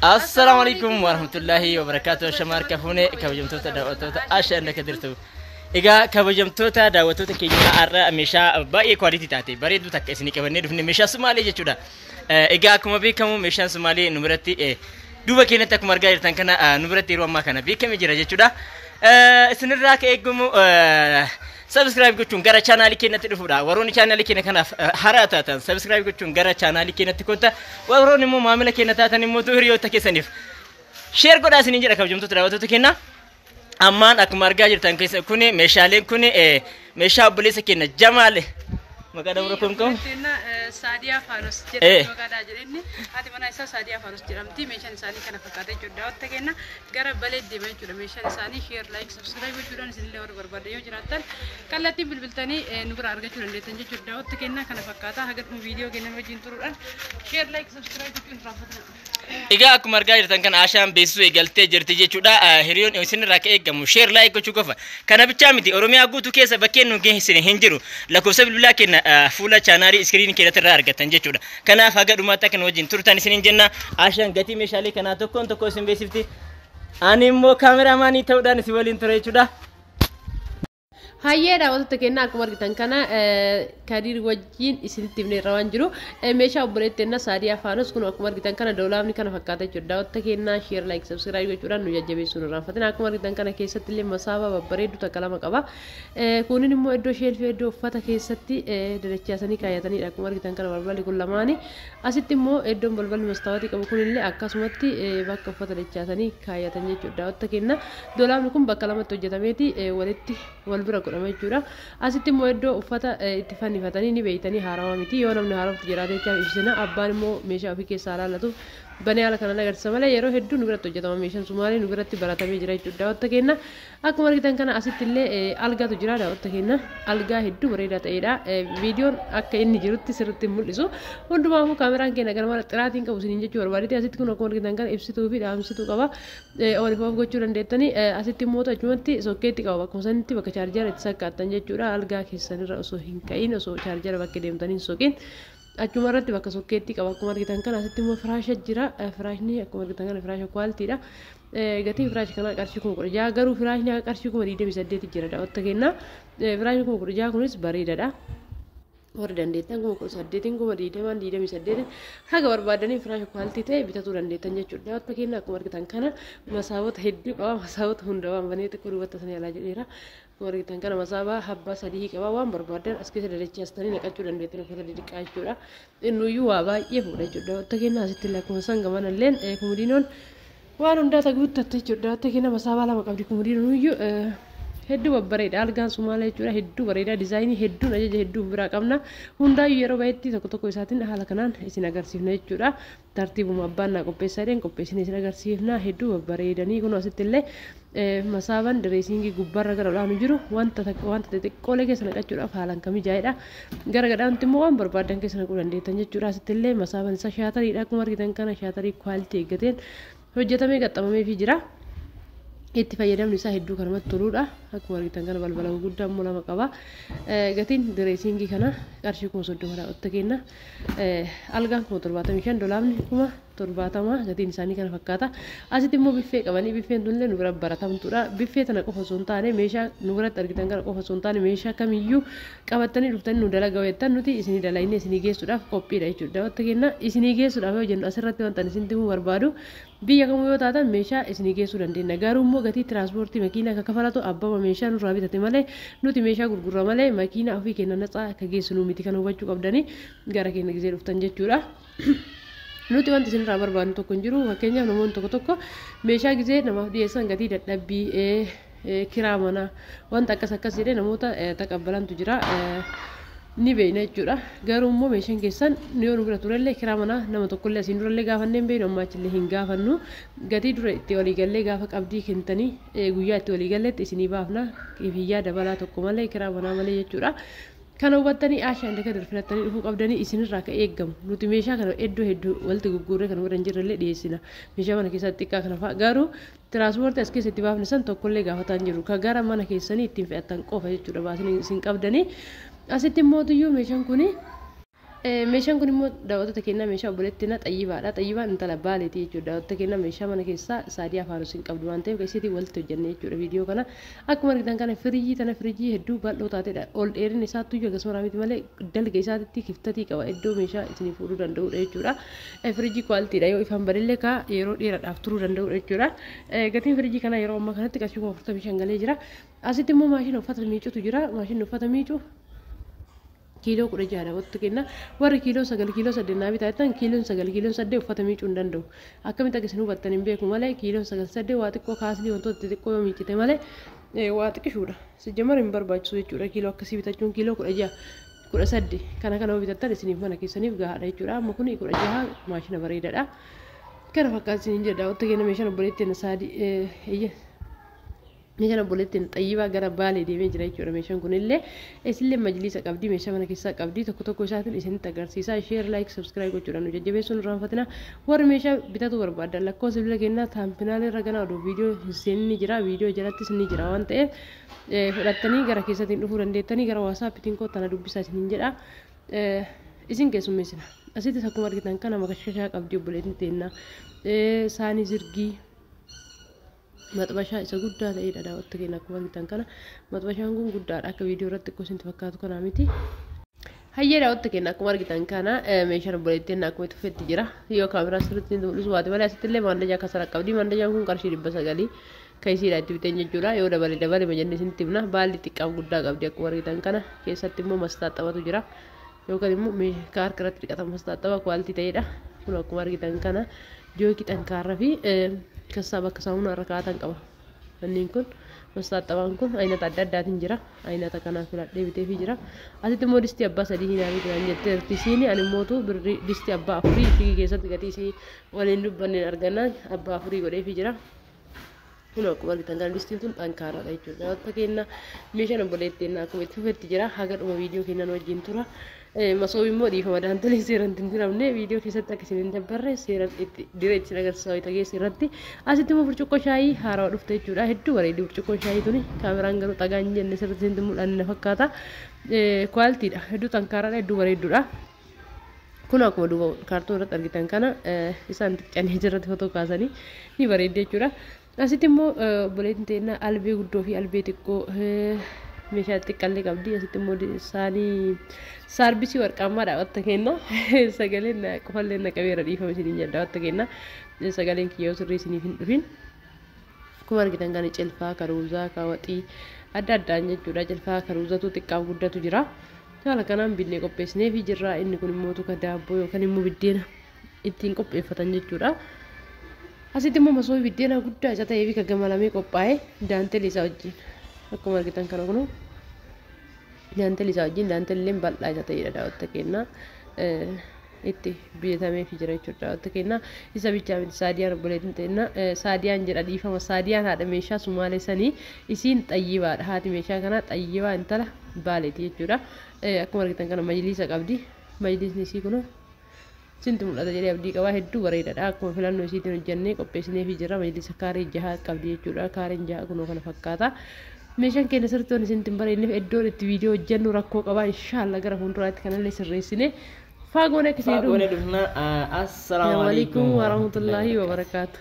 Assalaamu alaikum warahmatullahi wabarakatuh. Ashama harka fuune, kabajamtoota daawwattoota Asha Indaka jirtu. Egaa kabajamtoota daawwattoota keenya, har'a meeshaa baay'ee quality taate bareedduu takka isinii qabannee dhufne, meeshaa Sumaalee jechuudha. Egaa akkuma beekamu meeshaan Sumaalee nu biratti, duuba keenyatti akkuma argaa jirtan kana, nu biratti yeroo ammaa kana beekamee jira jechuudha. Isinirraa akka eegamu subscribe gochuun gara chaanaalii keenyatti dhufuudha. Warroonni chaanaalii keenya kanaaf haaraa taatan subscribe gochuun gara chaanaalii keenyatti kotta. Warroonni immoo maamila keenya taatan immoo hiriyoota keessaniif share godhaa isiniin jedha, kabajamtoota daawwattoota keenya. Ammaan akkuma argaa jirtan keessa kuni meeshaaleen kuni meeshaa obboleessa keenya Jamaal, maqaa dabra kun qabu. Saadiyaa Faanos jedhamti maqaadhaa jedhenne. Haati manaa isaa Saadiyaa Faanos jedhamti. Meeshaan isaanii kana fakkaata jechuudha. Daawwatta keenya gara balee deema jechuudha. Meeshaan isaanii share, like, subscribe gochuudhaan isinillee warra barbaadan yoo jiraattan kallattiin bilbiltanii nu bira argachuu dandeettan jechuudha. Daawwatta keenya kana fakkaata. Haga dhuma viidiyoo keenya wajjin turuudhaan share, like, subscribe gochuun irraanfatina. Egaa akkuma argaa jirtan kana Ashaan beeksisuu eegaltee jirti jechuudha. Hiriyoon isinirraa akka eegamu share, like gochuu qofa. Kana bichaa miti, Oromiyaa guutuu keessa bakkeen nu geessine hin jiru. Lakkoofsa bilbilaa keenya fuula chaanaalii iskiriinii keenyatti irraa argattan jechuudha. Kanaaf haga dhumaatti akka nu wajjin turtan isiniin jenna. Ashaan gatii meeshaalee kanaa tokkoon tokko isin beeksifti. Ani immoo kaameraamaanii ta'uudhaan isin waliin ture jechuudha. Hayyee daawwattoota keenya, akkuma argitan kana Kadiir wajjin isinitti himneerra waan jiru. Meeshaa obboleettii keenya Saadiyaa Faanos kun akkuma argitan kana doolaabni kana fakkaata jechuudha. Daawwattoota keenya, share, like, subscribe gochuudhaan nu jajjabeessuu nu irraanfatina. Akkuma argitan kana keessatti illee masaabaa babbareeddu takka lama qaba. Kunin immoo iddoo sheelfii, iddoo uffata keessatti dadachaasanii kaayyatanidha. Akkuma argitan kana balballi kun lamaani. Asitti immoo iddoon balballi mastaawatii qabu kunillee akkasumatti bakka uffata dachaasanii kaayyatan jechuudha. Daawwattoota keenya, doolaabni kun bakka lamatti hojjetameeti walitti wal bira godhama jechuudha. Asitti immoo iddoo uffata itti fannifatanii ni beeytanii, haarawaa miti, yoo namni haarofti jiraate jechaaf ibsina. Abbaan immoo meeshaa ofii keessaa laallatuuf banee haala kanaan agarsiisa malee yeroo hedduu nu biratti hojjetama. Meeshaan Sumaalee nu biratti baratamee jira jechuudha. Daawwatta keenya, akkuma argitan kana asitti illee algaatu jira. Daawwatta keenya, algaa hedduu bareedaa ta'edha. Viidiyoon akka inni jirutti sirriitti hin mul'isu. Hundumaafuu kaameraan keenya gara xiraatiin qabu isiniin jechuu barbaadeeti. Asitti kun akkuma argitan kana ibsituu fi dhaamsituu qaba. On off gochuu dandeettanii. Asitti immoo achumatti sokkeetti qaba. Bakkuma sanitti bakka chaarjara itti sakkaattan jechuudha. Algaa keessanirra osoo hin ka'in, osoo chaarjara bakka deemtanii hin soqin, achuma irratti bakka sokkeetti qaba. Akkuma argitan kana asitti immoo firaasha jira. Firaashni akkuma argitan kana firaasha quality dha. Gatiin firaasha kanaa qarshii 16,000, garuu firaashni qarshii 28,000 jira. Daawwatta keenya, firaashni 16,000 kunis bareedaadha. Warri dandeettan 18,000n, 20,000n, 28n haga barbaadanii firaasha quality ta'e bitatuu dandeettan jechuudha. Daawwatta keenya, akkuma argitan kana masaabota hedduu qaba. Masaabota hunda waan banee xiqqoo duubatti asanii alaa jedheera. Akkuma argitan kana masaabaa abbaa sadii qaba. Waan barbaadan as keessa dadachaastanii naqachuu dandeettan, uffata xixiqqaa jechuudha. Innuyyuu waa baay'ee fuudha jechuudha. Daawwatta keenya, asitti illee akkuma san gamanalleen kumudiinoon waan hundaa guuttatte jechuudha. Daawwatta keenya, masaabaa lama qabdi kumudiinoon iyyuu. Hedduu babbareeda algaan Sumaalee jechuudha. Hedduu bareeda. Dizaayinii hedduun ajaja hedduu biraa qabna. Hundaayyuu yeroo baay'eetti tokko tokko isaatiin haala kanaan isin agarsiifna jechuudha. Tartiibuma abbaan naa qopheessaa jedheen qopheessine isin agarsiifna. Hedduu babbareedanii kun asitti illee masaaban dressing gubbaarra gara olaanu jiru wanta wanta xixiqqoolee keessa naqachuudhaaf haalaan kan mijaa'edha. Gara gadhaanti immoo waan barbaadan keessa naquu dandeettan jechuudha. Asitti illee masaaban isaa shaatariidha. Akkuma argitan kana shaatarii quality eeggateen hojjetamee qaxxamameefii jira. Itti fayyadamni isaa hedduu kan namatti toludha. Akkuma argitan kana balbala gurguddaa immoo lama qaba. Gatiin dressing kana qarshii 30,000. Daawwatta keenya, algaan 75,000, dolaabni 70,000, gatiin isaanii kana fakkaata. Asitti immoo biffee qabanii, biffeen tunillee nu bira baratamtuudha. Biffee tana qofa osoo hin taane, meeshaa nu biratti argitan kana qofa osoo hin taane, meeshaa kamiyyuu qabattanii dhuftanii nu dalagaa jettan nuti isinii dalagnee isinii geessuudhaaf qophiidha jechuudha. Daawwatta keenya, isinii geessuudhaaf yoo jennu asirratti wanta isin himuu barbaadu, biyya kamuu yoo taatan meeshaa isinii geessuu dandeenya. Garuu immoo gatii tiraanspoortii makiinaa akka kafalatu abbama meeshaa nurraa bitate malee, nuti meeshaa gurgurra malee makiinaa ofii keenya natsaa akka geessinu miti. Kan hubachuu qabdanii gara keenya gisee dhuftan jechuudha. Nuti wanti isinirraa barbaadnu tokko hin jiru. Fakkeenyaaf namoonni tokko tokko meeshaa gisee namaaf dhiyeessan gatii dadhabbii, kiraa manaa, wanta akkas akkas jedhee namoota taqabbalantu jira. Ni beekna jechuudha. Garuu immoo meeshaan keessan yoo nu bira turellee kiraa manaa nama tokkollee asiin durallee gaafannee hin beeknu, amma achillee hin gaafannu. Gatii dura itti waliigallee gaafa qabdii kentanii guyyaa itti waliigalleetti isinii baafna. Kifiyyaa dabalaa tokko malee, kiraa manaa malee jechuudha. Kana hubattanii Ashaa Indaka filattanii dhufuu qabdanii isinirraa ka eeggamu. Nuti meeshaa kana iddoo hedduu walitti gurgurree kan bira hin jirrellee dhiyeessina. Meeshaa mana keessatti xiqqaa kana fa'a, garuu tiraanspoortii as keessatti baafne san tokkollee gaafataa hin jiru. Ka gara mana keessanii ittiin fe'attan qofa jechuudha baasanii isin qabdanii. Asitti immoo meeshaan kuni Meeshaan kun immoo daawwattoota keenyaa meeshaa obboleettii Xayyibaadha. Xayyibaan intala Baaleeti jechuudha. Daawwattoota keenyaa meeshaa mana keessaa Saadiyaa Faanos hin qabdu waan ta'eef keessatti walitti hojjenne jechuudha viidiyoo kana. Akkuma argitan kana firiijii tana firiijii hedduu bal'oo taatedha. Ol dheerinni isaattu iyyuu akkasuma miti malee dalga isaatitti kiftatii qaba. Iddoo meeshaa isinii fuudhuu danda'udha jechuudha. Firiijii kwaalitiidha. Yoo ifaan badillee kaa yeroo dheeraadhaaf turuu danda'udha jechuudha. Gatiin firiijii kanaa yeroo ammaa kanatti qarshii 45,000 galee jira. Asitti immoo maashina uffata miicutu jira. Maashinni uffata miicu kiiloo 16 daawwattoota keenya. Warri kiiloo 9 kiiloo 8 naa bitaa jettan kiiloon 9 kiiloon 8 uffata miicuu hin danda'u. Akkamitti akka isin hubattan hin beeku malee kiiloon 9 8 waa xiqqoo kaasnii wantoota xixiqqoo yoo miicite malee waa xiqqishuudha. Sijjamar hin barbaachisu jechuudha kiiloo akkasii bitachuun kiiloo 16 18 kana kana yoo bitattan isiniif mana keessaniif gahaadha jechuudha. Amma kun 16 maashina bareedaadha. Kana fakkaata isiniin jedha daawwattoota keenya meeshaan obboleettiin Saadii meeshaan obboleettiin Xayyibaa gara Baalee deemee jira jechuudha. Meeshaan kunillee isillee majliisa qabdi, meeshaa mana keessaa qabdi. Tokko tokko isaatiin isinitti agarsiisa. Share, like, subscribe gochuudhaan nu jajjabeessuun irraanfatina. Warri meeshaa bitatu barbaadan lakkoofsa bilbila keenyaa thumbnail irra ganaa oduu viidiyoo hin seenin ni jira, viidiyoo jalattis ni jira waan ta'eef fudhattanii gara keessatiin dhufuu dandeettanii gara WhatsAppiitiin kottaa na dubbisaa isiniin jedha. Isin keessummeessina. Asittis akkuma argitan kana makashashaa qabdi obboleettiin teennaa. Saanii zirgii maxbashaa isa guddaa ta'edha daawwattoota keenya akkuma argitan kana maxbashaan kun guddaadha akka viidiyoo irratti xiqqoo isinitti fakkaatu kanaa miti. Hayyee daawwattoota keenya akkuma argitan kana meeshaan obboleettiin akkuma itti fufetti jira. Yoo kaameraa sirriitti mul'isu baate malee asitti illee maandajaa kasara qabdi. Maandajaan kun qarshii 900 kan isiidha itti biteen jechuudha. Yoo dabale dabale majannee isinitti himna. Baalli xiqqaaf guddaa qabdi akkuma argitan kana keessatti immoo mastaaxabatu jira. Yookaan immoo meeshaa harka irratti dhiqatamu mastaaxaba kwaaltii ta'edha. Kun akkuma argitan kana jookii xankaarraa fi kassaa bakka saamunaa irra kaa'atan qaba. Wanni kun mastaaxabaan kun aynata adda addaatiin jira. Aynata kanaan filadhee biteefii jira. Asitti immoo distii abbaa 3 hin bitaan jetteerti isiin ani immootu birrii distii abbaa 4 ishii keessatti gatii isii waliin dubbanneen argannaan abbaa 4 godheefii jira. Kun akkuma argitan kana distiin tun xankaaraadha jechuudha. Daawwattoota keenya meeshaan obboleettiin akkuma itti fufetti jira. Haga dhuma viidiyoo keenyan wajjin tura. Masoob immoo dhiifama daantolee seeraan hin diramne viidiyoo keessatti akka isin hin dabbarre seeraan itti diree itti agarsiisaa wayita geesse irratti. Asitti immoo burcuqqoo shaayii haarawaa dhufte jechuudha. Hedduu bareeddi burcuqqoon shaayii tuni. Kaameraan garuu xagaa hin jenne sirriitti hin mul'anne fakkaata. Kwaalitiidha. Hedduu xankaaraadha. Hedduu bareedduudha. Kun akkuma duuba kaartoon irratti argitan kana isaan xiqqanii jirratti footoo kaasanii ni bareeddi jechuudha. Asitti immoo obboleettiin teennaa albee guddoo fi albee xiqqoo meeshaa xiqqallee qabdi. Asitti immoo saanii saarbisii warqaammaa daawwatta kenna. Sagaleen qofallee na qabeera dhiifama isiniin jedha daawwatta kenna. Sagaleen kiyyoo sirrii isiniif hin dhufin. Akkuma argitan kana cilfaa, karuuzaa, kaawaxii adda addaan jechuudha. Cilfaa karuuzatu xiqqaaf guddatu jira. Haala kanaan binnee qopheessinee fi jirra. Inni kun immoo tuka daabboo yookaan immoo biddeena ittiin qopheeffatan jechuudha. Asitti immoo masoobii biddeena guddaa isa ta'ee fi kan gamalamee qophaa'e daanteelii isaa wajjin. Akkuma argitan kana kunuu daanteelii isaa wajjin daanteelleen bal'aa isa ta'edha daawwatta keenya. Itti bitameefii jira jechuudha daawwatta keenya. Isa bichaa miti Saadiyaan obboleettiin teenya Saadiyaan jedha dhiifama Saadiyaan haadha meeshaa Sumaalee sanii isiin Xayyibaadha. Haati meeshaa kanaa Xayyibaa intala Baaleeti jechuudha. Akkuma argitan kana majliisa qabdi. Majliisni isii kunuu sinti mul'ata jedhee abdii qabaa hedduu bareedaadha. Akkuma filannoo isiitiin hojjennee qopheessineefii jira. Majliisa kaaree 6 qabdi jechuudha. Kaareen 6 kunoo kana fakkaata. Meeshaan keenya sirriitti waan isinitti hin bareedneef iddoon itti viidiyoo hojjennu rakkoo qabaa. Inshaallah gara fuulduraatti kanallee sirreessine faagoon akka isin Faagoon dhufna. Assalaamu alaikum warahmatullaahi wabarakaatu.